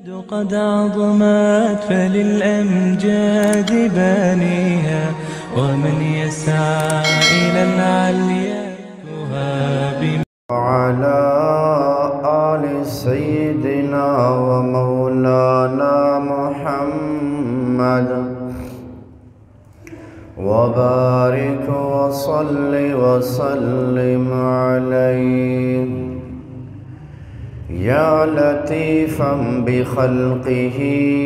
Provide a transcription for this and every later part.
قد عظمت فللأمجاد بانيها، ومن يسعى إلى العليا يهاب. وعلى آل سيدنا ومولانا محمد وبارك وصل وسلم عليه. يا لطيفا بخلقه،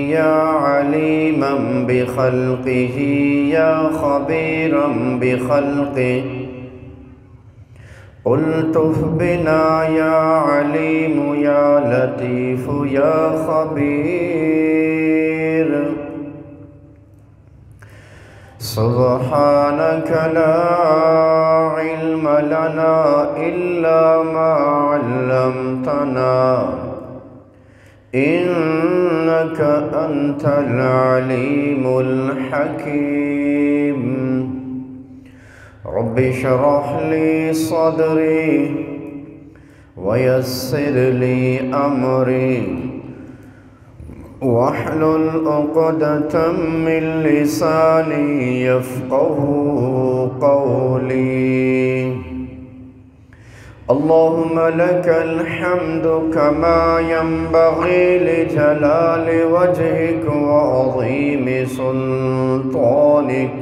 يا عليما بخلقه، يا خبيرا بخلقه. الطف بنا يا عليم يا لطيف يا خبير. سبحانك لا علم لنا إلا ما علمتنا إنك أنت العليم الحكيم. رب اشرح لي صدري ويسر لي أمري واحلل عقدة من لساني يفقه قولي. اللهم لك الحمد كما ينبغي لجلال وجهك وعظيم سلطانك.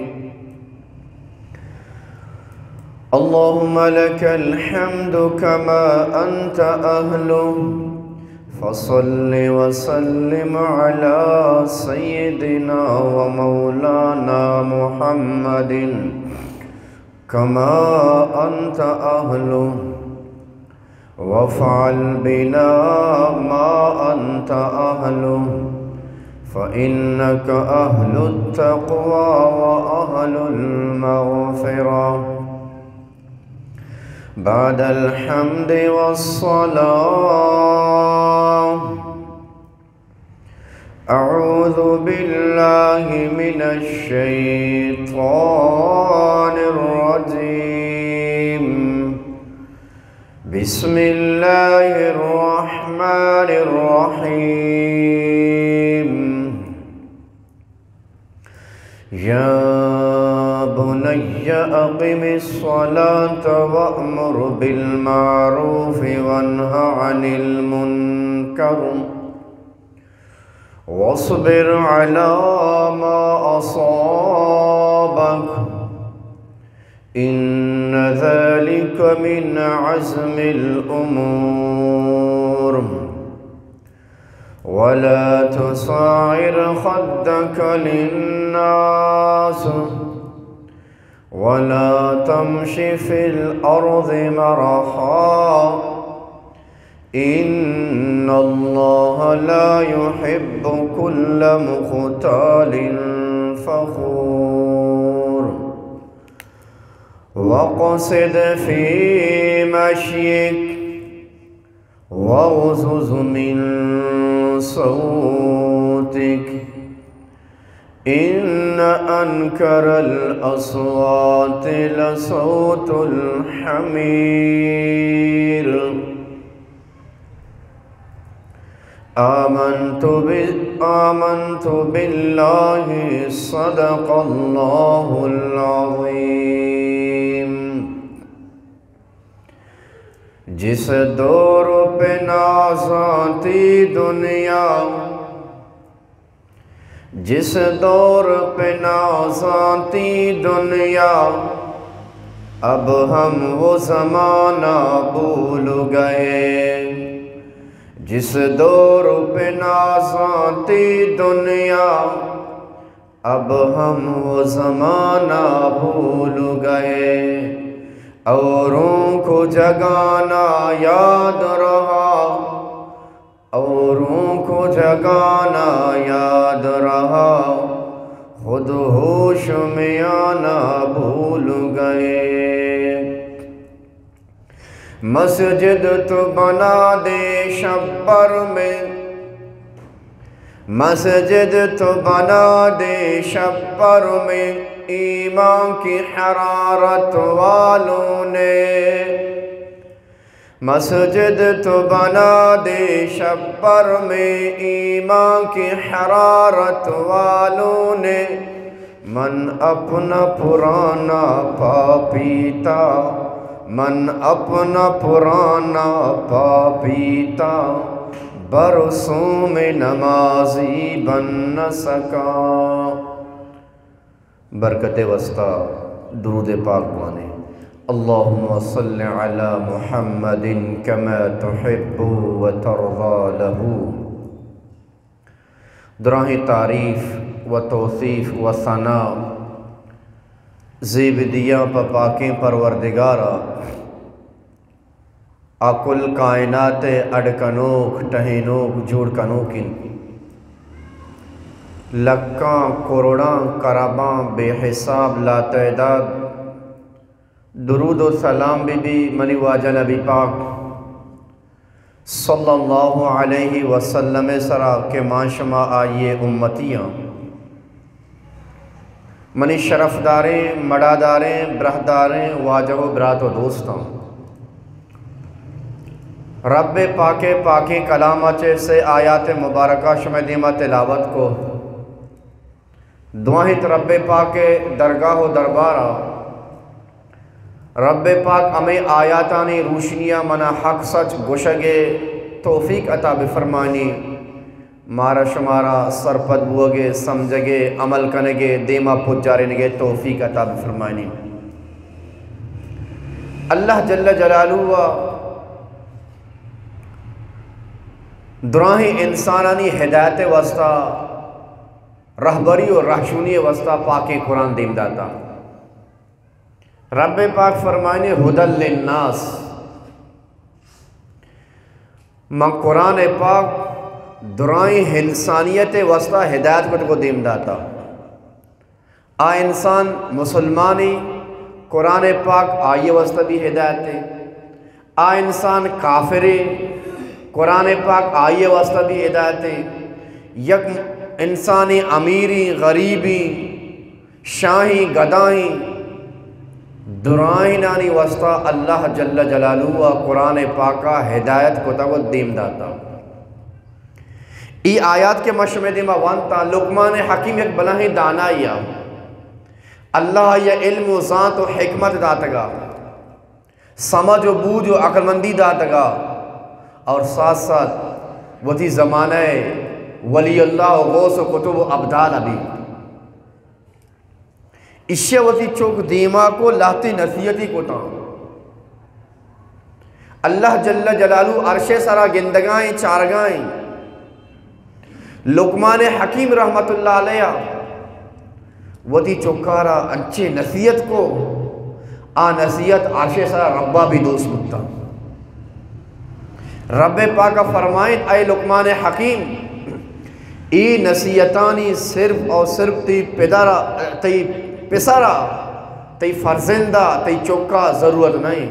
اللهم لك الحمد كما أنت أهله، فصل وسلم على سيدنا ومولانا محمد كما أنت أهله، وافعل بنا ما أنت أهله، فإنك أهل التقوى وأهل المغفرة. بعد الحمد والصلاة، أعوذ بالله من الشيطان الرجيم. بسم الله الرحمن الرحيم. يا بني أقم الصلاة وأمر بالمعروف وانه عن المنكر واصبر على ما أصابك إن ذلك من عزم الأمور. ولا تصعر خدك للناس ولا تمش في الأرض مرحا إن الله لا يحب كل مختال فخور. واقصد في مشيك واغضض من صوتك إن أنكر الأصوات لصوت الحمير. آمنت ب-، آمنت بالله صدق الله العظيم. جس دور پہ نازاں تئی دنیا، جس دور پہ نازاں تئی دنیا، اب ہم وہ زمانہ بھول گئے۔ جس دور پہ نازاں تئی دنیا، اب ہم وہ زمانہ بھول گئے۔ اوروں کو جگانا یاد رہا، اوروں کو جگانا یاد رہا، خود ہوش میں آنا بھول گئے۔ مسجد تو بنا دے شب بھر میں، مسجد تو بنا دے شب بھر میں، ایمان کی حرارت والوں نے۔ مسجد تو بنا دے شب بھر میں ایمان کی حرارت والوں نے، من اپنا پرانا پاپی تھا، من اپنا پرانا پاپی تھا، برسوں میں نمازی بن نہ سکا۔ برکت واسطہ درود پاک بوانیں۔ اللهم صل على محمد كما تحب وترضى له۔ دراہیں تعریف و توصیف و ثنا زیب دیاں پہ پاکیں پروردگار ءَ۔ آ کل کائنات ءِ اڈ کنوک، ٹہینوک، جوڑ کنوک انت۔ لکاں، کروڑاں، کرباں، بے حساب، لاتعداد درود و سلام بہ بی منی واجہ نبی پاک صلی اللہ علیہ وسلم ءِ سرا کہ ما شما آئی ءِ امتی آں۔ منی شرفداریں، مڑاداریں، براہداریں واجہ و برات و دوستاں، رب پاک ءِ پاکیں کلام ءَ چہ سے آیات مبارکہ شمئے دیما تلاوت کو۔ دعائیں رب پاک ءِ درگاہ و دربار ءَ، رب پاک ہمے آیاتانی روشنی ءَ منا حق سچ گوشگ ءِ توفیق عطا بفرمانی۔ مارا شمارا سرپد بوگ ءِ، سمجھگ ءِ، عمل کنگ ءِ، دیما پجارینگ ءِ توفیق عطا بفرمائنی۔ اللہ جل جلالہ ءَ دراہیں انسانانی ہدایت ءِ واسطہ، رہبری و رہشونی ءِ واسطہ پاکیں قرآن دیم داتا۔ رب پاک فرمائنے، ھدی للناس۔ من قرآن پاک درائیں انسانیت ءِ واسطہ ہدایت کت کو دیم داتا۔ آ انسان مسلمانی، قرآن پاک آئی واسطہ بھی ہدایت ہے۔ آ انسان کافرے، قرآن پاک آئی واسطہ بھی ہدایت ہے۔ یک انسانی امیری، غریبی، شاہیں گداہیں، درائینانی واسطہ اللہ جل جلالہ ءَ قرآن پاکا ہدایت کتگ و دیم داتا۔ ای آیات کہ ما شمئے دیما وانتا، لقمان حکیم یک بلاہیں دانائی آ۔ اللہ آئی علم و زانت و حکمت داتگا، سمجھ و بوجھ و عقلمندی داتگا، اور ساتھ ساتھ وتی زمانہ ولی اللہ و غوث و قطب و ابدال ابی۔ ایشی ءَ وتی چک دیما کو، لہتے نصیحتی کتاں۔ اللہ جل جلالہ عرش سرا گندگائیں، چارگائیں۔ لقمان حکیم رحمت اللہ علیہ وتی چکارا انچیں نصیحت کو، آ نصیحت عرش سرا ربا بھی دوست بوتا۔ رب پاک فرمائیں، اے لقمان حکیم، اے نصیحتانی صرف اور صرف تئی پدرا، تئی پسرا، تئی فرزندا، تئی چکا ضرورت نہیں،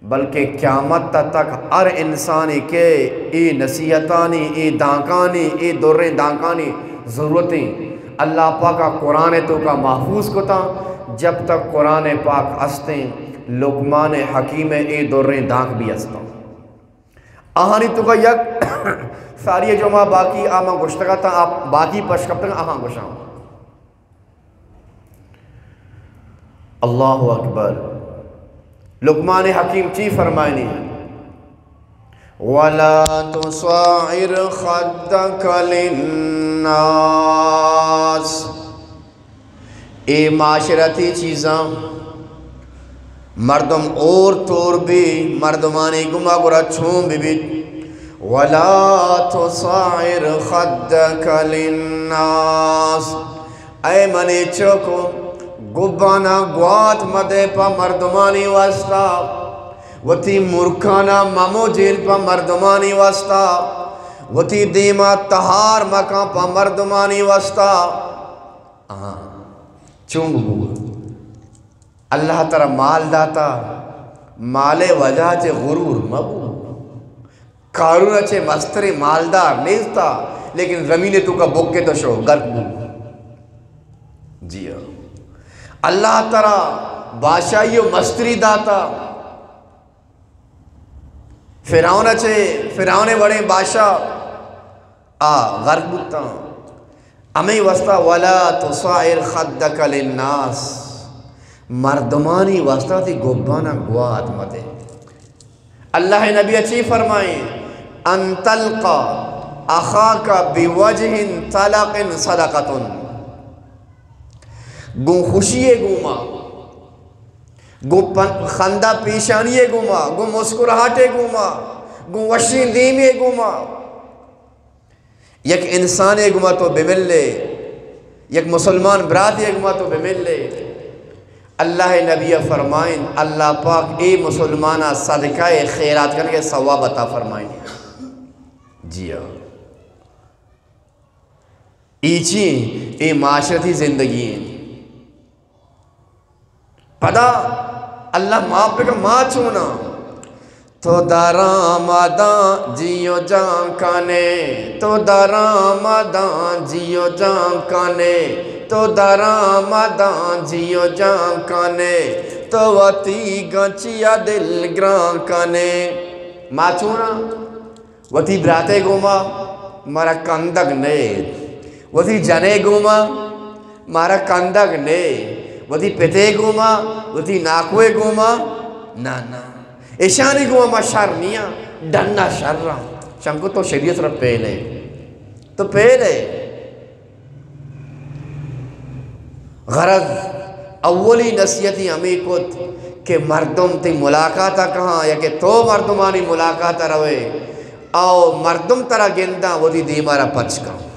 بلکہ قیامت تک ہر انسانی کہ اے نصیحتانی، اے دانکانی، اے دریں دانکانی ضرورتیں۔ اللہ پاکا قرآن توکا محفوظ کتا، جب تک قرآن پاک استیں، لقمان حکیم اے دریں دانک بھی استاں۔ آہانی توکا یک ساری جمعہ باقی آ من گوشتگا تا، آ باقی پش کپتگا آہاں گوشاں۔ اللہ اکبر۔ لقمان حکیم چی فرمائنی؟ ولا تصعر خدك للناس۔ اے معاشرتی چیزاں، مردم اور تور بی، مردمانی گما گورا چون ببیت۔ ولا تصعر خدك للناس۔ اے منی چکو، گبانا گوات مدے پہ مردمانی واسطہ، وتی مرکانا ممو جیل پہ مردمانی واسطہ، وتی دیما تہار مکان پہ مردمانی واسطہ۔ آہاں، چون ببو؟ اللہ ترا مال داتا، مال وجہ چہ غرور مبو۔ قارون چہ مستریں مالدار نیستا، لیکن زمین توکا بکے تو شو، غرق بو۔ جی ہاں۔ اللہ ترا بادشاہی و مستری داتا، فرعون چے، فرعون وڑیں بادشاہ آ غرق بوتاں۔ ہمے واسطہ ولا تصعر خدک للناس، مردمانی واسطہ تئی گبانا گوات مدے۔ اللہ نبی چی فرمائیں؟ ان تلقى اخاك بوجه طلق صدقة۔ گوں خوشی گوما، گوں پن-، خندہ پیشانی گوما، گوں مسکراہٹ گوما، گوں وشیں دیمے گوما یک انسانے گوما تو بملے، یک مسلمان براتے گوما تو بملے۔ اللہ نبی فرمائیں، اللہ پاک اے مسلمانا صدقہ خیرات کنگے ثواب عطا فرمائیں۔ جی ہاں۔ اے چی ایں؟ اے معاشرتی زندگی ایں۔ پدا اللہ معاف بکن، ما چوناں؟ تو درآمداں جی و جان کنے، تو درآمداں جی و جان کنے، تو درآمداں جی و جان کنے، تو وتی گچیا دل گران کنے۔ ما چوناں؟ وتی براتے گوما مارا کندگ نئیت، وتی جنے گوما مارا کندگ نئیت، وتی پتے گوما، وتی ناکوے گوما، نا، نا۔ اشانی گوما ما شر نیاں، ڈنا شراں۔ چنکو تو شریعت را پیلے، تو پیلے۔ غرض، اولی نصیحتی ہمے کت کہ مردم تئی ملاقات ء کہاں یا کہ تو مردمانی ملاقات ء روئے، او مردم ترا گنداں، وتی دیما را پچ کن۔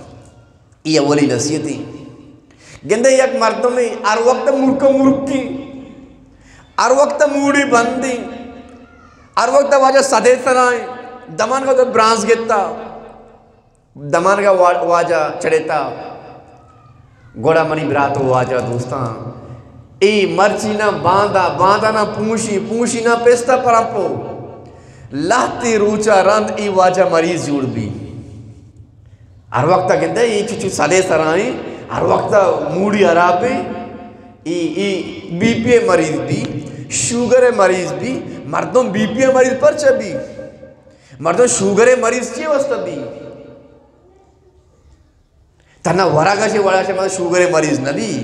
ای اولی نصیحتی۔ گندے یک مردمے ہر وقت مرکا مرکی، ہر وقت موڑی بندی، ہر وقت واجہ سدے سرائیں، دمان کا تو برانز گتا۔ دمانگا وا-، واجہ چڑیتا۔ گڑا منی برات و واجہ دوستاں، اے مرچی نہ باندا، باندا نہ پونشی، پونشی نہ پیستا پرمپو۔ لہتے روچا رند اے واجہ مریض جوڑ بی۔ ہر وقت گندے اے چو چو سدے سرائیں، ہر وقت موڈی حرابیں۔ اے، اے بی پی مریض بی، شوگر مریض بی، مردم بی پی مریض پرچہ بی؟ مردم شوگر مریض چی واسطہ بی؟ تنا ورگ ء چہ وڑا چہ مطلب شوگر ء مریض نہ بی۔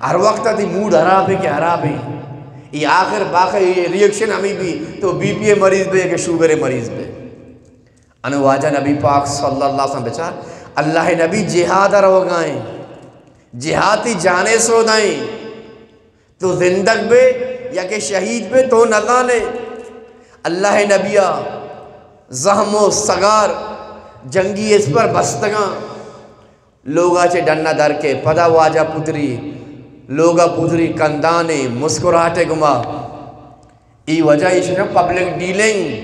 ہر وقت ء تئی موڈ حراب ہے کہ حراب ہے۔ ای آخر باخر ای ری ایکشن ہمیں بی تو بی پی ء مریض بے کہ شوگر ء مریض بے۔ انو واجہ نبی پاک صلی اللہ علیہ وسلم بچار، اللہ نبی جہاد ء روگائیں، جہاد تی جانے سودائیں۔ تو زندگ بے یا کہ شہید بے تو نزانے۔ اللہ نبیا زہم و سگار جنگی اسپر بستگاں۔ لوگا چہ ڈنا در کے پدا واجہ پتری، لوگا پتری کندانے مسکراہٹے گما۔ ای وجہ ایش پبلک ڈیلنگ۔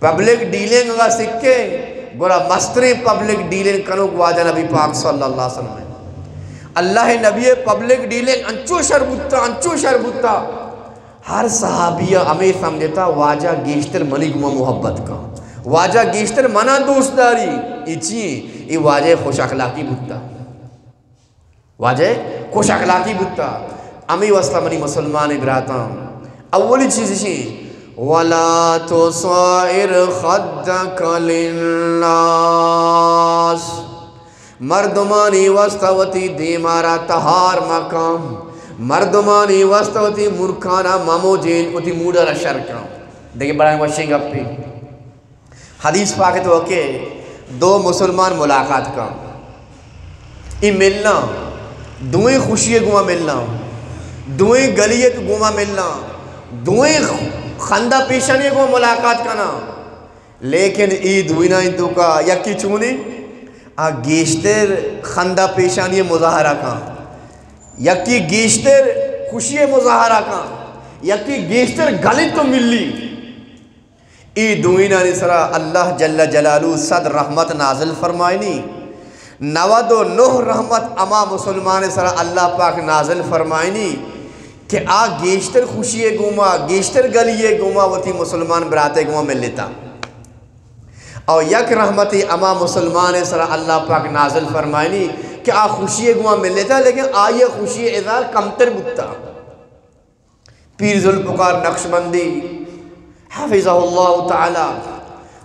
پبلک ڈیلنگ اگاں سکے، گڑا مستریں پبلک ڈیلنگ کنوک واجہ نبی پاک صلی اللہ علیہ وسلم ہے۔ اللہ نبی پبلک ڈیلنگ انچو شر بوتا، انچو شر بوتا۔ ہر صحابی ہمیں سمجھتا واجہ گیشتر منی گما محبت کا، واجہ گیشتر منا دوست داری۔ ای چی؟ ای واجہ خوش اخلاقی بوتا۔ واجہ خوش اخلاقی بوتا۔ ہمے واسطہ منی مسلمان براتاں، اولی چیز اشی، ولا تصعر خدک للناس، مردمانی واسطہ وتی دیمارا تہار مکن، مردمانی واسطہ وتی مرکانا مموجین، وتی موڈا را شر کن۔ دیگہ بڑا وشیں گپی۔ حدیث پاک تو کہ دو مسلمان ملاقات کا، ای ملنا، دوئیں خوشی گوا ملنا، دوئیں گلیت گوا ملنا، دوئیں خندہ پیشانی گوا ملاقات کنا، لیکن ای دوئینا انتو کا یکی چونی آ گیشتر خندہ پیشانی مظاہرہ کا، یکی گیشتر خوشی مظاہرہ کا، یکی گیشتر گلیت و ملی۔ ای دوئینانی سرا اللہ جل جلالہ صد رحمت نازل فرمائنی۔ نود و نہ رحمت اما مسلمان سرا اللہ پاک نازل فرمائنی کہ آ گیشتر خوشی گوما، گیشتر گلی گوما وتی مسلمان براتے گوما ملتا۔ او یک رحمت اما مسلمان سرا اللہ پاک نازل فرمائنی کہ آ خوشی گوما ملتا، لیکن آئی خوشی اظہار کمتر بوتا۔ پیر ذوالفقار نقشبندی حفظہ اللہ تعالی،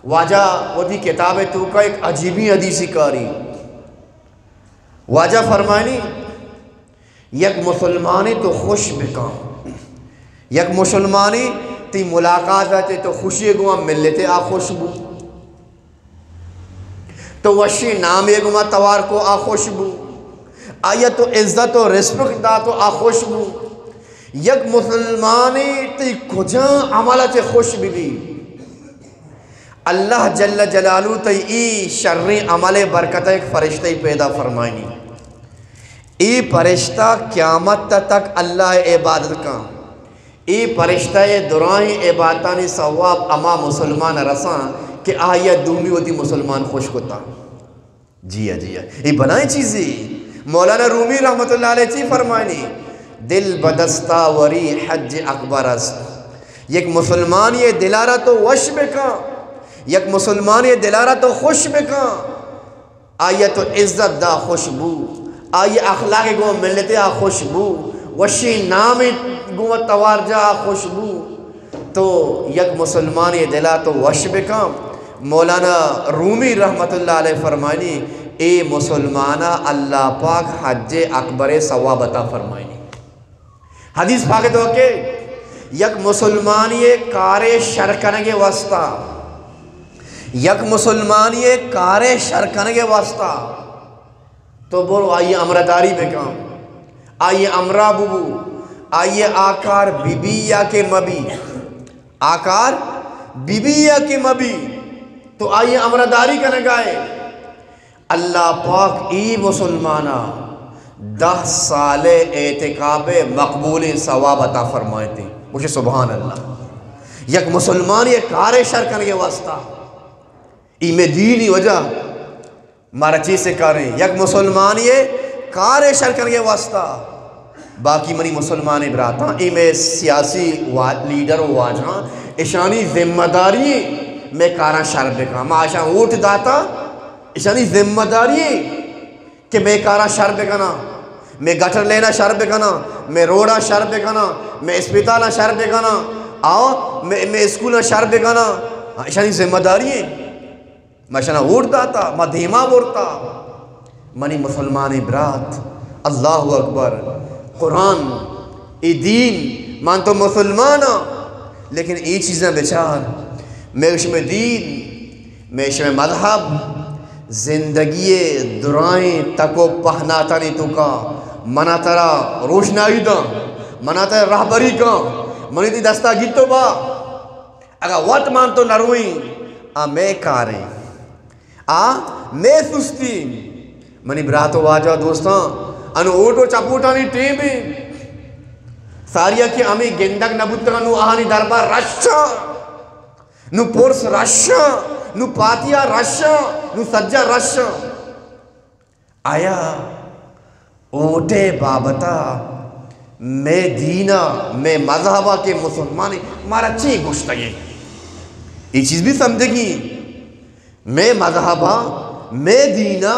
واجہ وتی کتاب توکا ایک عجیبی حدیثی کاری۔ واجہ فرمانی، یک مسلمانی تو خوش بکن، یک مسلمانی تی ملاقات تے تو خوشی گوا ملتے آ خوش بو۔ تو وشی نامی گما توار کو آ خوش بو، آیا تو عزت و ریسپیکٹ دا تو آ خوش بو۔ یک مسلمانی تی کجا عمل چے خوش بی بی، اللہ جل جلالہ تی ای شریں عمل برکت ایک فرشتہ پیدا فرمائنی۔ ای فرشتہ قیامت تک اللہ عبادت کن۔ اے پرشتہ ء درائیں عبادتانی ثواب ہما مسلمان ء رساں کہ آئی ء دومی وتی مسلمان خوش کتا۔ جی ء، جی ء، اے بلائیں چیزے۔ مولانا رومی رحمت اللہ علیہ چی فرمائنی؟ دل بدستاوری حج اکبر است۔ یک مسلمانی دلارا تو وش بکن، یک مسلمانی دلارا تو خوش بکن۔ آئی ء تو عزت دا خوش بو، آئی ء اخلاق گوں ملت ء خوش بو، وشی نام گوں توار جا خوش بو، تو یک مسلمانی دلا تو وش بکن۔ مولانا رومی رحمت اللہ علیہ فرمائنی، اے مسلمانا اللہ پاک حج اکبر ثواب عطا فرمائنی۔ حدیث پاک تو کہ یک مسلمانی کارے شر کنگے واسطہ، یک مسلمانی کارے شر کنگے واسطہ تو برو آئی امرداری بکن، آئی امرا ببو، آئی آ کار ببی یا کہ مبی، آ کار ببی یا کہ مبی، تو آئی امرداری کنگائے۔ اللہ پاک ای مسلمانا دہ سال اعتکاف مقبول ثواب عطا فرمائیتی۔ گوشے سبحان اللہ۔ یک مسلمان یہ کار شر کنگے واسطہ، ای میں دینی وجہ مارا چی سکاریں؟ یک مسلمان یہ کار شر کنگے واسطہ۔ باقی منی مسلمان براتاں، اے مئے سیاسی وا-، لیڈر و واجہاں، اشانی ذمہ داری ایں مئے کاراں شر بکن۔ ما اشاں ووٹ داتا، اشانی ذمہ داری ایں کہ مئے کاراں شر بکناں، مئے گٹر لیناں شر بکناں، مئے روڈاں شر بکناں، مئے اسپتالاں شر بکناں، آؤ، مئے، مئے اسکولاں شر بکناں۔ اشانی ذمہ داری ایں۔ ما شنا ووٹ داتا، ما دیما برتا۔ منی مسلمانیں برات، اللہ اکبر، قرآن، اے دین، من تو مسلمان ہاں، لیکن اے چیزاں بچار، مئے شمئے دین، مئے شمئے مذہب، زندگی درائیں تک و پہناتانی توکا منا ترا روشنائی داں، منا ترا رہبری کاں، منی تی دستا گیتو با۔ اگاں وت مان تو نہ روئیں، آ مئے کاریں، آ مئے سستی۔ منی برات و واجہ دوستاں، انو اوٹ و چپوٹانی ٹیم ایں۔ ساریا کہ ہمیں گندگ نہ بوتگاں، نو آہانی دربار رشاں، نو پرس رشاں، نو پاتیا رشاں، نو سجا رشاں۔ آیا اوٹے بابتا مئے دینا، مئے مذہبا کہ مسلمانے مارا چی گوشتگے؟ اے چیز بھی سمجھگی۔ مئے مذہبا، مئے دینا،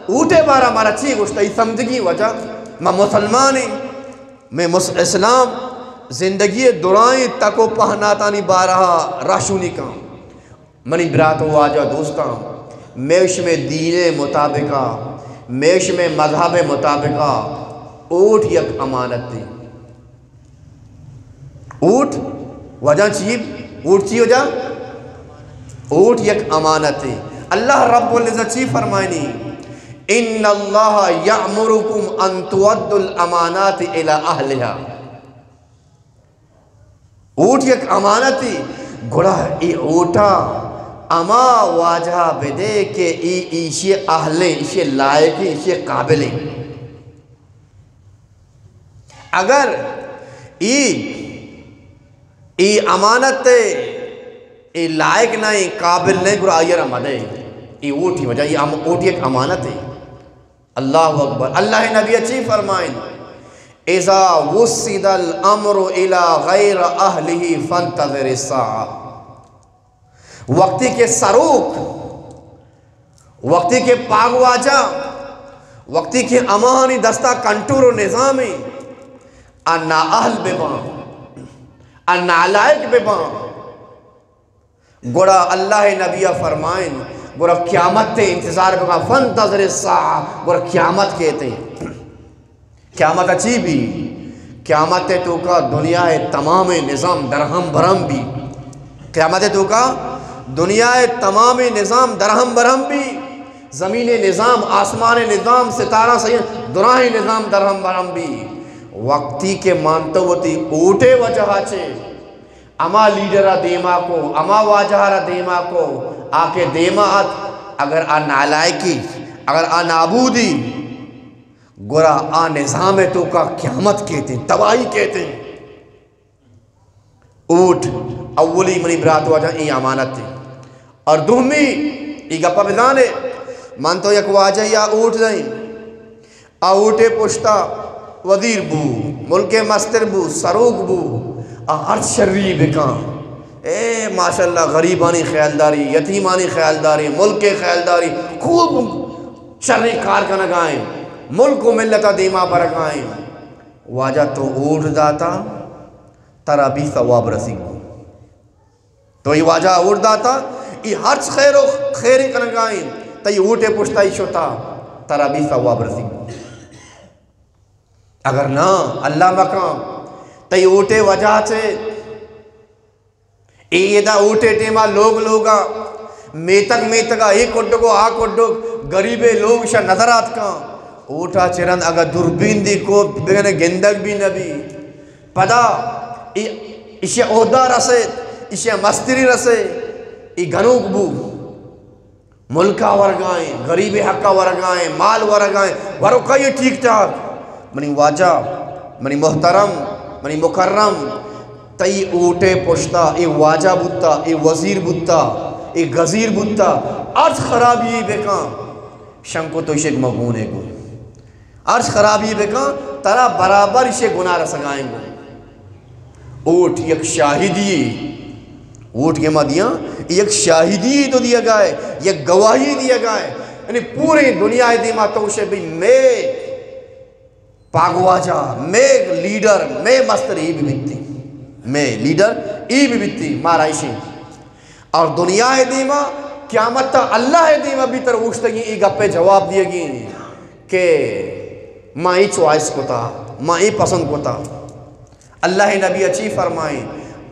اوٹے بارا مارا چی گوشتگی؟ سمجھگی وجہ ما مسلمانے، مئے مس-، اسلام زندگی درائیں تک و پہناتانی بارہا راہشونی کن۔ منی برات و واجہ دوستاں، مئے شمئے دین مطابقا، مئے شمئے مذہب مطابقا، اوٹ یک امانتے۔ اوٹ وجہ چی؟ اوٹ چی وجہ؟ اوٹ یک امانتے۔ اللہ رب العزت چی فرمائنی؟ ان اللہ یأمرکم ان تؤدوا الامانات الی اہلہا۔ اوٹ یک امانتے، گڑا اے اوٹا ہما واجہ بدے کہ اے ایشی اہلیں، ایشی لائقیں، ایشی قابلیں۔ اگر اے، اے امانت اے لائق نہ ایں، قابل نہ ایں، گڑا آئی را مدے۔ اے اوٹی وجہ، اے ام-، اوٹ یک امانتے۔ اللہ اکبر۔ اللہ نبی چی فرمائیں؟ اذا وسد الامر الی غیر اہلہ فانتظر الساعہ۔ وقتی کہ سروک، وقتی کہ پاگواجہ، وقتی کہ امانی دستا کنٹرول و نظام ایں، آ نااہل بباں، آ نالائق بباں، گڑا اللہ نبی فرمائن، گڑا قیامت تے انتظار بکا، فانتظر الساعہ، گڑا قیامت کیتے۔ قیامت چی بی؟ قیامت توکا دنیا تمام نظام درہم برہم بی۔ قیامت توکا دنیا تمام نظام درہم برہم بی۔ زمین نظام، آسمان نظام، ستارہ سید دراہیں نظام درہم برہم بی۔ وقتی کہ مانتو وتی اوٹے وجہ چے ہما لیڈر ء دیما کو، ہما واجہ ء را دیما کو، آ کہ دیما ات، اگر آ نالائکی، اگر آ نابودی، گڑا آ نظام ء توکا قیامت کیتیں، تباہی کیتیں۔ اوٹ اولی منی برات واجہ ای امانت ہے۔ اور دومی ای گپا بزانے، من تو یک واجہ یا اوٹ دیں، آ اوٹے پشتا وزیر بو، ملک مستر بو، سروک بو، آ ہر شری بکاں۔ اے ماشاءاللہ، غریبانی خیالداری، یتیمانی خیالداری، ملک خیالداری، خوب شری کار کنگائیں، ملک و ملتا دیما برگائیں۔ واجہ تو اوٹ داتا، ترا بھی ثواب رسیگ بو۔ تو ای واجہ اوٹ داتا، ای ہرچ خیر و خیری کنگائیں، تئی اوٹے پشتا ای شتا، ترا بھی ثواب رسیگ بو۔ اگر نا، اللہ مکان، تئی اوٹے وجہ چے، اے ادا اوٹے ٹیما لوگ لوگا، میتگ میتگا، اے کڈگو آ کڈگ، غریبے لوگ شا نظر آتکاں۔ اوٹا چرند اگا دوربین دی کو بگنے گندگ بھی نبی۔ پدا ای-، ایشی عہدہ رسے، ایشی مستری رسے، ای گنوک بو۔ ملکا ورگائیں، غریب حقا ورگائیں، مال ورگائیں، ورکا یہ ٹھیک ٹھاک۔ منی واجہ، منی محترم، منی مکرم، تئی اوٹے پشتا، اے واجہ بوتا، اے وزیر بوتا، اے گزیر بوتا، ارز خرابی بکاں، شنکو تو شک مگونے گو۔ ارش خرابی بکن، ترا برابر ایشی گناہ رسگائیں گو۔ اوٹ یک شاہدی، اوٹ کہ ما دیاں، یک شاہدی تو دیا گائے، یک گواہی دیا گائے۔ یعنی پوری دنیا دیما تو شے بھی میں پاگواجہ، میں لیڈر، میں مستر ای بھی بیتی، میں لیڈر ای بھی بیتی، مارا ایشی۔ اور دنیا دیما، قیامت تا اللہ دیما بھی تر اوشتگی ای گپے جواب دیگی۔ کہ ما ای چوائس کتا، ما ای پسند کتا۔ اللہ نبی اچی فرمائیں،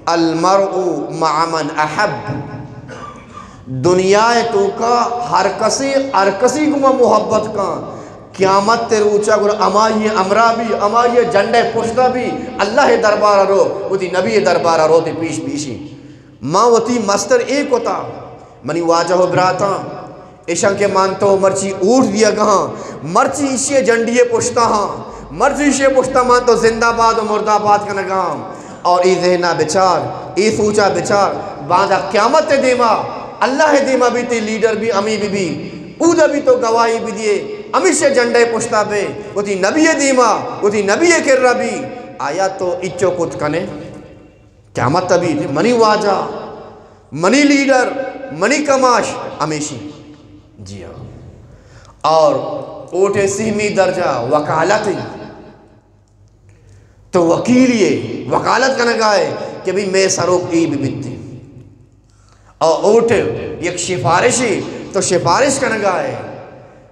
المرء مع من احب۔ دنیا توکا ہر کسی، ہر کسی گما محبت کن۔ قیامت تے روچا گڑا امائی امرا بھی، امائی جنڈے پشتا بھی، اللہ دربارا رو، وتی نبی دربارا رو تے پیش پیشی۔ ما وتی مستر اے کتا، منی واجہ و براتاں، ایشاں کہ مان تو مرچی اوٹ دیگا ہاں، مرچی ایشی جنڈی پشتا ہاں، مرچی ایشی پشتا مان تو زندہ باد و مردہ باد کنگا ہاں۔ اور ای ذہنا بچار، ای سوچا بچار، باندا قیامت دیما، اللہ دیما بھی تی لیڈر بھی امی بھی بھی، اودا بھی تو گواہی بھی دیے، ہمیشہ جنڈے پشتا بے، وتی نبی دیما، وتی نبی کرا بھی، آیا تو اچو کت کنے؟ قیامت ابھی تھی، منی واجہ، منی لیڈر، منی کماش، ہمیشی۔ جی ہاں۔ اور اوٹے سیمی درجہ وکالت ہے۔ تو وکیل یہ وکالت کنگا ہے کہ بھی میں سروک ای بھی بیتی۔ اور اوٹ یک سفارشی تو سفارش کنگا ہے۔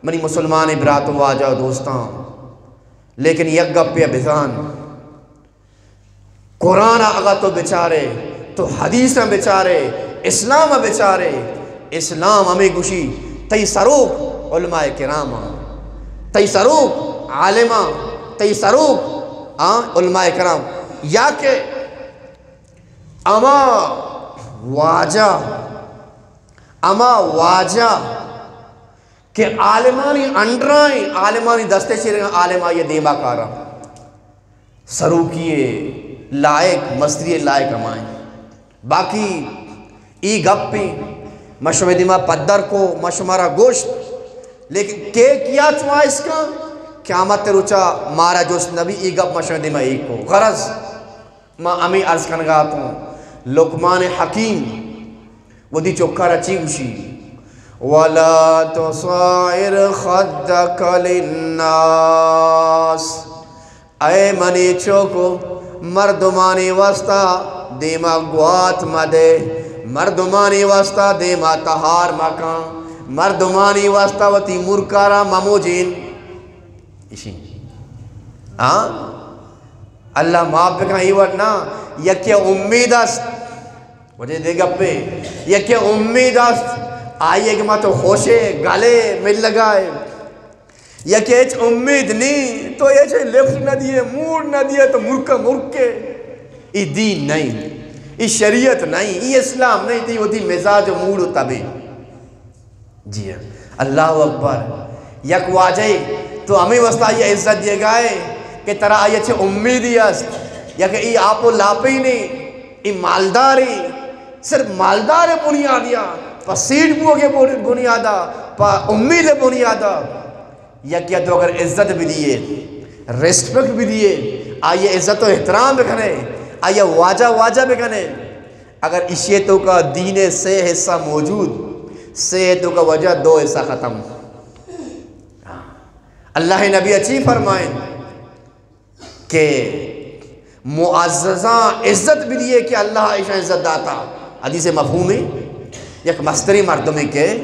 منی مسلمان برات و واجہ و دوستاں، لیکن یک گپے بزان، قرآن ء اگاں تو بچارے، تو حدیثاں بچارے، اسلام ء بچارے، اسلام ہمیں گوشی، تئی سروک علماء کرام آں، تئی سروک عالم آں، تئی سروک، آں، علماء کرام، یا کہ اما واجہ، اما واجہ کہ عالمانی انڈرائیں، عالمانی دستے چیریں، عالم آئی دیما کارا۔ سروکی لائق، مستری لائق ہمائیں۔ باقی ای گپ پہ مشمع دیما پدر کو، مشمارا گوشت، لیکن کے کیا چوائس کا؟ قیامت روچا مارا جوست نبی، ای گپ مشمع دیما ایک کو۔ غرض، ما ہمیں عرض کنگا اتوں، لقمان حکیم وتی چکا را چی گوشی؟ ولا تصعر خدك للناس۔ اے منی چوکو، مردمانی واسطہ دیما گوات مدے، مردمانی واسطہ دیما تہار مکن، مردمانی واسطہ وتی مرکارا مموجین۔ اشی۔ ہاں؟ اللہ معاف بکن، ای وڑ نا، یکے امید است۔ وجہ دے گپے، یکے امید است، آئی ایک ما تو خوشے، گلے، مل لگائے۔ یکے ہچ امید نہیں، تو ہچ لفٹ نہ دیے، موڈ نہ دیے، تو مرکا مرکے۔ ای دین نہیں، ای شریعت نہیں، ای اسلام نہیں، تی وتی مزاج و موڈ و طبع۔ جی ہاں، اللہ اکبر۔ یک واجہ تو ہمیں واسطہ آئی عزت دیے گائے کہ ترا آئی اچھے امیدی است، یا کہ ای آپ و لاپی نہیں، ای مالداری، صرف مالدار بنیادیا، پا سیٹ بوگے بنیادا، پا امید بنیادا۔ یکے تو اگر عزت بدیے، ریسپیکٹ بدیے، آئی عزت و احترام بکنے، آئی واجہ واجہ بکنے، اگر اشی توکا دین سے حصہ موجود، سے توکا وجہ دو حصہ ختم۔ اللہ نبی اچی فرمائیں کہ معززاں عزت بدیے کہ اللہ ایشاں عزت داتا۔ حدیث مفہومی، یک مستری مردمی کہ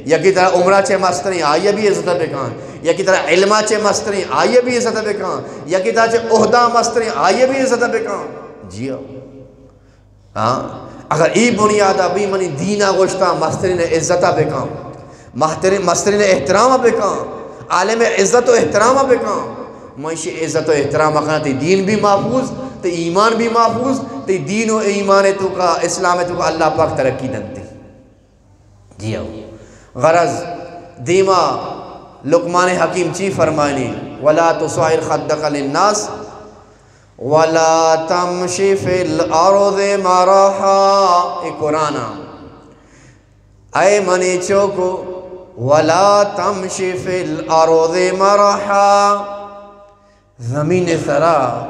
یکی ترا عمرہ چے مستری، آئی بھی عزت بکن، یکی ترا علمہ چے مستری، آئی بھی عزت بکن، یکی ترا چے عہدہ مستری، آئی بھی عزت بکن۔ جی ہاں۔ ہاں، اگر ای بنیاد ابھی منی دینا گوشتا، مسترین عزت بکن، مسترین، مسترین احترام بکن، عالم عزت و احترام بکن، من اشی عزت و احترام کناں، تی دین بھی محفوظ، تی ایمان بھی محفوظ، تی دین و ایمان توکا، اسلام توکا اللہ پاک ترقی دنتی۔ جی ہو۔ غرض، دیما لقمان حکیم چی فرمائنی؟ ولا تصعر خدك للناس ولا تمش في الأرض مرحا۔ اے قرآن۔ اے منی چوکو، ولا تمش في الأرض مرحا۔ زمین سرا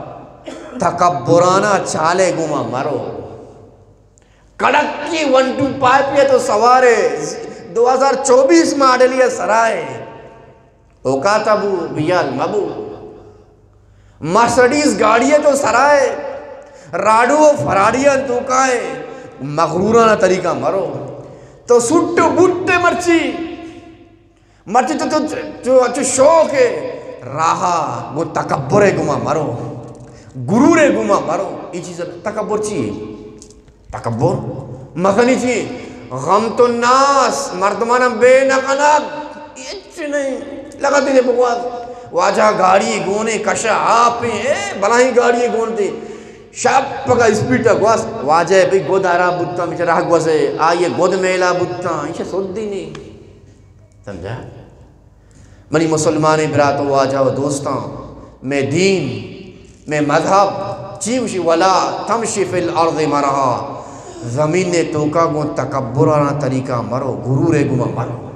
تکبرانا چالے گوما مرو۔ کڑکی ون ٹو پائپ یہ تو سوارے، دو ہزار چوبیس ماڈل یہ سرائے۔ اوقات ابو بیال مبو۔ مرسڈیز گاڑی تو سرائے، راڈو فراریاں توکائے، مغرورانہ طریقہ مرو۔ تو سٹ بوٹ مرچی، مرچی تو، تو، تو، تو شوق ہے، راہا گو تکبر ہے گما مرو، غرور ہے گما مرو۔ یہ چیز تکبر چی ہے؟ تکبر۔ مزنی چی؟ غمت الناس، مردماناں بے نہ کنگ، ہچ نہیں۔ لگا دینے بگواز۔ واجہ گاڑی گونے کشا آپ ہیں، اے بلاہیں گاڑی گون تے۔ شپ پگا اسپیڈ گواز۔ واجہ بھئی گود آرا بوتا، بیچارہ گوزے، آئیے گود میلا بوتا، ایشے سود دی نہیں۔ سمجھا؟ منی مسلمانیں برات و واجہ و دوستاں، مئے دین، مئے مذہب چی گوشی؟ ولا تمش فی الارض مرحا، زمین ءِ توکا گوں تکبرانہ طریقہ مرو، غرور ءِ گوما مرو۔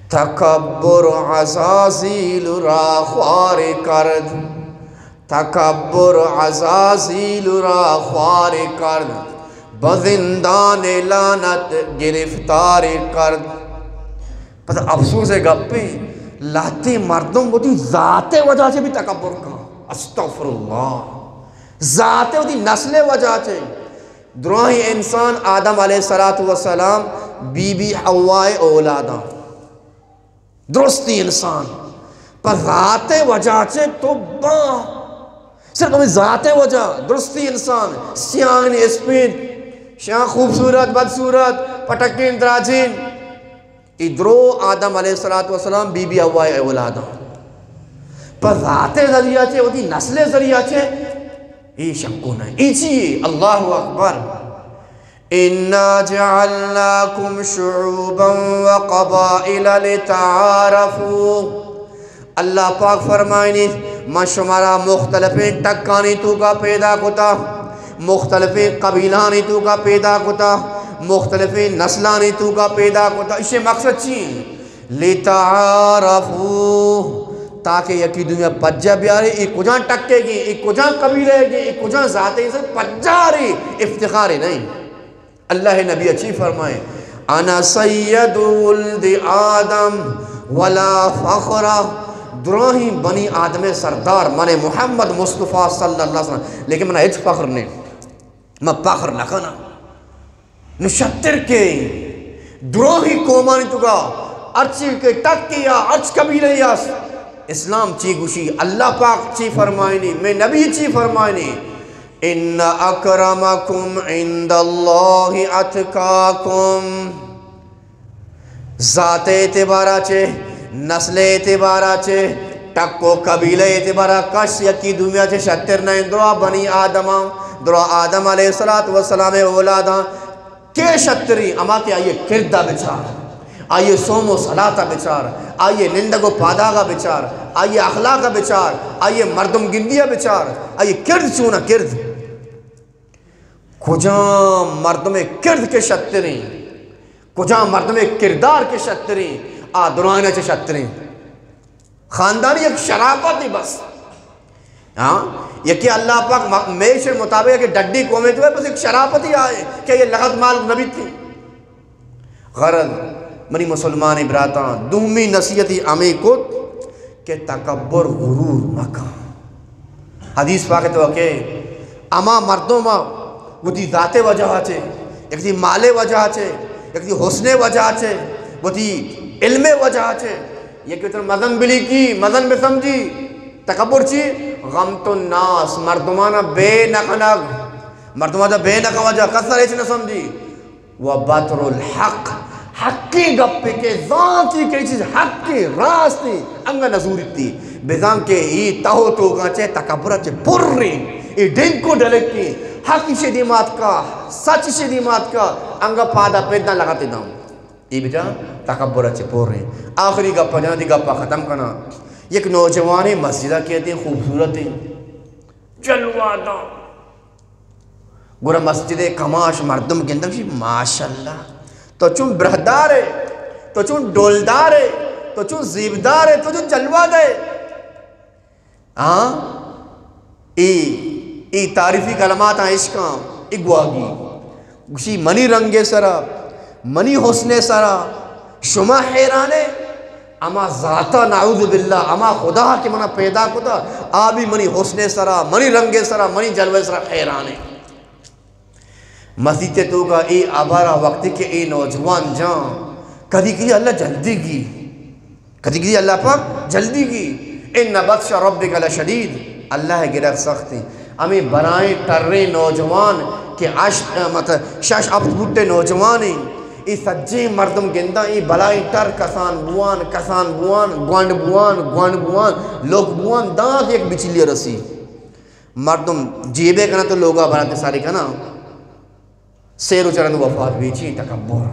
تکبر عزازیل را خوار کرد، تکبر عزازیل را خوار کرد، به زندان لعنت گرفتار کرد۔ پس افسوس ءِ گپے، لہتیں مردم وتی ذات ءِ وجہ چہ بھی تکبر کن۔ استغفر اللہ۔ ذات ءِ وتی نسل ءِ وجہ چہ۔ دراہیں انسان آدم علیہ الصلوۃ والسلام، بی بی حوا ءِ اولاداں۔ درستی انسان۔ پہ ذات ءِ وجہ چہ تو با، صرف ہمیں ذات ءِ وجہ، درستی انسان، سیاہیں اسپین، شاں خوبصورت، بدصورت، پٹکین، دراجین۔ ای درو آدم علیہ الصلوۃ والسلام بی بی حوا ءِ اولاداں۔ پہ ذات ءِ ذریعہ چہ، وتی نسل ءِ ذریعہ چہ، ای شکو نہ۔ ای چی؟ اللہ اکبر۔ انا جعلناکم شعوبا وقبائل لتعارفوا۔ اللہ پاک فرمائنی، من شمارا مختلفیں ٹکانی توکا پیدا کتا، مختلفیں قبیلانی توکا پیدا کتا، مختلفیں نسلانی توکا پیدا کتا۔ اشی مقصد چی؟ لتعارفوا، تاکہ یکی دومی پجا بیارے، ای کجا ٹکے گی، ای کجا قبیلے گی، ای کجا ذاتے، سر پجارے، افتخارے نہیں۔ اللہ نبی اچی فرمائے، انا سید ولد آدم ولا فخر، دراہیں بنی آدم ءِ سردار من محمد مصطفی صلی اللہ علیہ وسلم، لیکن من ہچ فخر نہیں، من فخر نہ کناں۔ نو شتر کے دروہی قومانی توکا ہرچی کہ ٹکے یا ہرچ قبیلہ یا اسلام چی گوشی، اللہ پاک چی فرمائنی، میں نبی چی فرمائنی، ان اکرمکم عند اللہ اتقاکم۔ ذات اعتبارا چے، نسل اعتبارا چے، ٹک و قبیلہ اعتبارا کس یکی دومیا چے شتر نہ انت۔ درا بنی آدم، درا آدم علیہ الصلوۃ والسلام اولاداں کے شتریں؟ ہما کہ آئی کردا بچار، آئی صوم و صلاتا بچار، آئی نندگ و پاداگا بچار، آئی اخلاقا بچار، آئی مردم گندیا بچار، آئی کرد چونا کرد۔ کجام مردم کرد کے شتریں، کجام مردم کردار کے شتریں، آ درائنا چے شتریں۔ خاندانی یک شرافت ہی بس۔ ہاں، یکی اللہ پاک م-، میش مطابق کہ ڈڈی قومے تو ہے، بس یک شرافت ہی آئے کہ یہ لغت مال نبی تھی۔ غرض، منی مسلمان براتاں، دومی نصیحتی ہمیں کت کہ تکبر غرور مکن۔ حدیث پاک تو کہ اما مردم وتی ذات وجہ چے، یک دی مال وجہ چے، یک دی حسن وجہ چے، وتی علم وجہ چے، یک تر مزن بلی کی، مزن بسمجھی۔ تکبر چی؟ غمت الناس، مردمانا بے نکنگ، مردمانا بے نکن وجہ، کسر ہچ نہ سمجھی۔ و بطر الحق، حقی گپے کہ زانتی کہ یہ چیز حقی، راستی، انگا نزوریتی۔ بزان کہ ای تہو توکا چے تکبر چے پریں، ای ڈنکو ڈلکی، حق چے دیمات کا، سچ چے دیمات کا، انگا پادا پیدا لگاتے داں۔ ای بجا تکبر چے پریں۔ آخری گپا جانا دی گپا ختم کنا۔ یک نوجوانے مسجدہ کہتے ہیں، خوبصورت ہیں، جلوہ داں۔ گڑا مسجد کماش مردم گندگ شی، ماشاءاللہ، تو چون برہدار ہے، تو چون ڈولدار ہے، تو چون زیبدار ہے، تو چون جلوہ دے۔ ہاں؟ ای، ای تعریفی کلمات ہاں عشقاں، ای گواگی۔ گوشی، منی رنگ سرا، منی حسن سرا، شما حیرانے؟ ہما ذاتا، نعوذ باللہ، ہما خدا کہ منا پیدا کتا، آ بھی منی حسن سرا، منی رنگ سرا، منی جلوہ سرا حیرانے۔ مسیت توکا ای ابارا وقتی کہ ای نوجوان جان، کدی کدی اللہ جلدی گی، کدی کدی اللہ پاک جلدی گی۔ ان بطش ربک لشدید، اللہ گرگ سخت ہیں۔ ہمیں بلائیں ٹریں نوجوان کہ اش، مطلب، شش ہفت بوٹے نوجوان ہیں، ای سجیں مردم گنداں، ای بلائیں ٹر کسان بوان، کسان بوان، گونڈ بوان، گونڈ بوان، لوک بوان، دانت یک بچلی رسی۔ مردم جیبے کنا تو لوگا برات ساری کنا۔ سے روچ رند وفات بیچی تکبر۔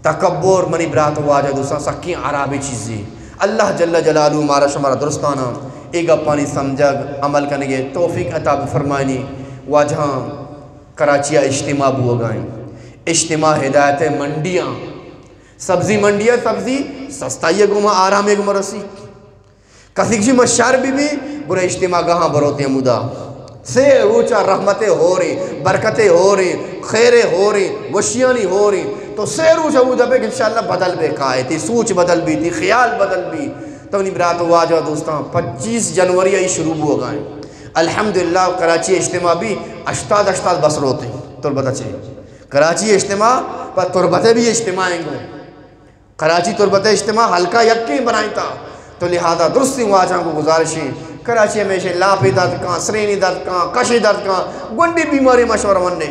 تکبر منی برات واجہ دوستاں سکیں عرابی چیزی۔ اللہ جل جلالہ مارا شمارا درستانا اے گپانی سمجھگ عمل کنگے توفیق عطا بفرمائنی۔ واجہاں کراچی ء اجتماع بوگائیں۔ اجتماع ہدایت منڈیاں۔ سبزی منڈی ء سبزی سستائی ء گوما آرامے گوما رسی۔ کسی گشی من شر بی بی، گڑا اجتماع گاہاں بروتے ہمودا۔ سے روچا رحمت ہوریں، برکت ہوریں، خیر ہوریں، وشیانی ہوریں۔ تو سے روچ ہمودا بے انشاءاللہ بدل بے کائے، تی سوچ بدل بی، تی خیال بدل بی۔ تو نی برات واجہ دوستاں، پچیس جنوری ای شروع بوگائیں۔ الحمدللہ کراچی اجتماع بھی ہشتاد ہشتاد بس روتے۔ تربت چے؟ کراچی اجتماع پر تربت بھی اجتماع ہیں گو۔ کراچی تربت اجتماع حلقہ یکیں بنائیں تا۔ تو لہذا درستیں واجہاں کو گزارشیں، کراچی ہمیشہ لاپے درد کاں، سرینی درد کاں، کشے درد کاں، گونڈی بیماری مشورہ ونے۔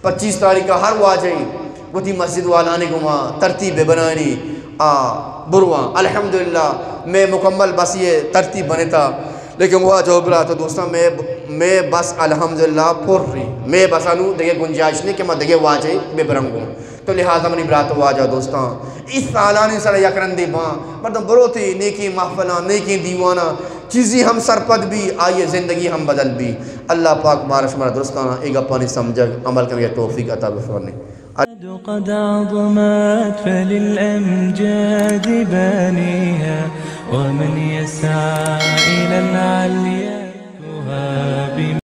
پچیس تاریخ ہر واجہی وتی مسجد والانے گما ترتیب بنانی آ برواں۔ الحمدللہ میں مکمل بس یہ ترتیب بنتا، لیکن واجہ برات دوستاں میں، میں بس الحمدللہ پر رہی، میں بس انو دگہ گنجائش نہیں کہ میں دگہ واجہی ببرنگوں۔ تو لہذا منی برات و واجہ دوستاں، اس سالانی سر یک رندے باں، مردم بروتے نیکیں محفلاں، نیکیں دیواناں، چیزی ہم سرپد بی، آئی زندگی ہم بدل بی۔ اللہ پاک مارا شمارا درستاں اے گپانی سمجھگ عمل کنگے توفیق عطا بفرمائے۔ قد عظمت فللأمجاد بانيها، ومن يسعى إلى العليا يدركها.